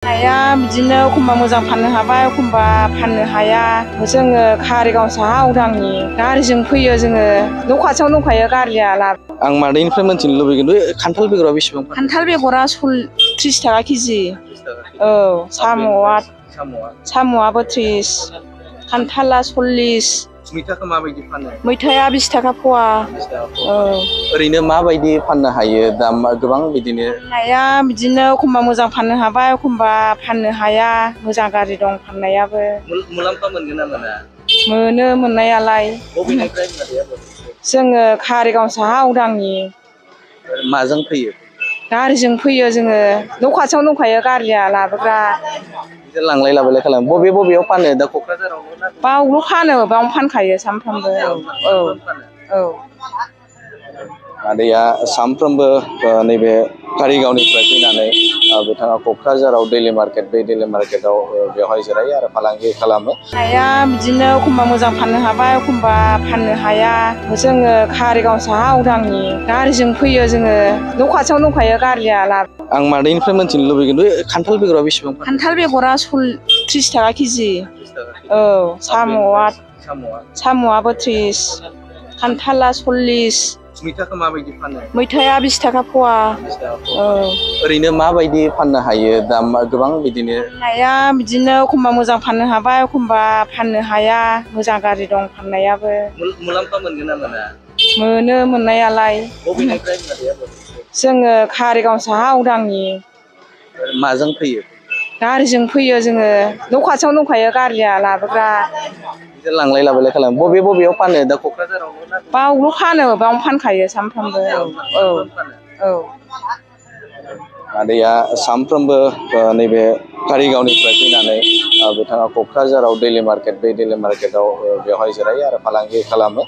हाया बिदिनो एखमबा मोजां फाननो हाबाय एखमबा फाननो हाया। जोङो कारिगाव साहा उदांनि गारिजों फैयो जोङो। न' खाथियावनो दंखायो गारिया। आं मादैनिफ्राय मोनथिनो लुबैगोन बे खान्थाल बेगरा बेसेबां? खान्थाल बेगरा 30 थाखा केजि। औ साम'आबो 30, खान्थाला 40। मैथाखौ माबायदि फानो? मैथाया 20 थाखा फवा। औ ओरैनो माबायदि फाननो हायो? दाम गोबां बिदिनो फाननाया बिदिनो एखमबा मोजां फाननो हाबाय एखमबा फाननो हाया। मोजां गाज्रि दं फाननायाबो। मुलाम्फा मोनगोन ना मोना? मोनो मोननायालाय। बबेनिफ्राय जोङो कारिगाव साहा उदांनि। माजों फैयो? गारिजों फैयो जोङो। न' खाथियावनो दंखायो गारिया लाबोग्रा। लांलाय लाबोलाय खालामो। बबेयाव फानो? दा क'क्राझारावनो ना? बावल' फानो, बावनो फानखायो सानफ्रामबो। औ। आदैया सानफ्रोमबो नैबे कारिगावनिफ्राय फैनानै बिथाङा क'क्राझाराव दैलि मार्केट, बे दैलि मार्केटाव बेवहाय जिरायो आरो फालांगि खालामो। हाया बिदिनो एखमबा मोजां फाननो हाबाय एखमबा फाननो हाया। जोङो कारिगाव साहा उदांनि गारिजों फैयो जोङो। न' खाथियावनो दंखायो गारिया। आं मादैनिफ्राय मोनथिनो लुबैगोन बे खान्थाल बेगरा बेसेबां? खान्थाल बेगरा 30 थाखा केजि। औ साम'आबो 30, खान्थाला 40। मैथाखौ माबायदि फानो? मैथाया 20 थाखा फवा। औ ओरैनो माबायदि फाननो हायो? दाम गोबां बिदिनो फाननाया बिदिनो एखमबा मोजां फाननो हाबाय एखमबा फाननो हाया। मोजां गाज्रि दं फाननायाबो। मुलाम्फा मोनगोन ना मोना? मोनो मोननायालाय। बबेनिफ्राय? जोङो कारिगाव साहा उदांनि। माजों फैयो? गारिजों फैयो जोङो। न' खाथियावनो दंखायो गारिया लाबोग्रा। लांलाय लाबोलाय खालामो। बबेयाव फानो? दा क'क्राझारावनो ना? बावल' फानो, बावनो फानखायो सानफ्रामबो। औ। आदैया सानफ्रोमबो नैबे कारिगावनिफ्राय फैनानै बिथाङा क'क्राझाराव दैलि मार्केट, बे दैलि मार्केटाव बेवहाय जिरायो आरो फालांगि खालामो।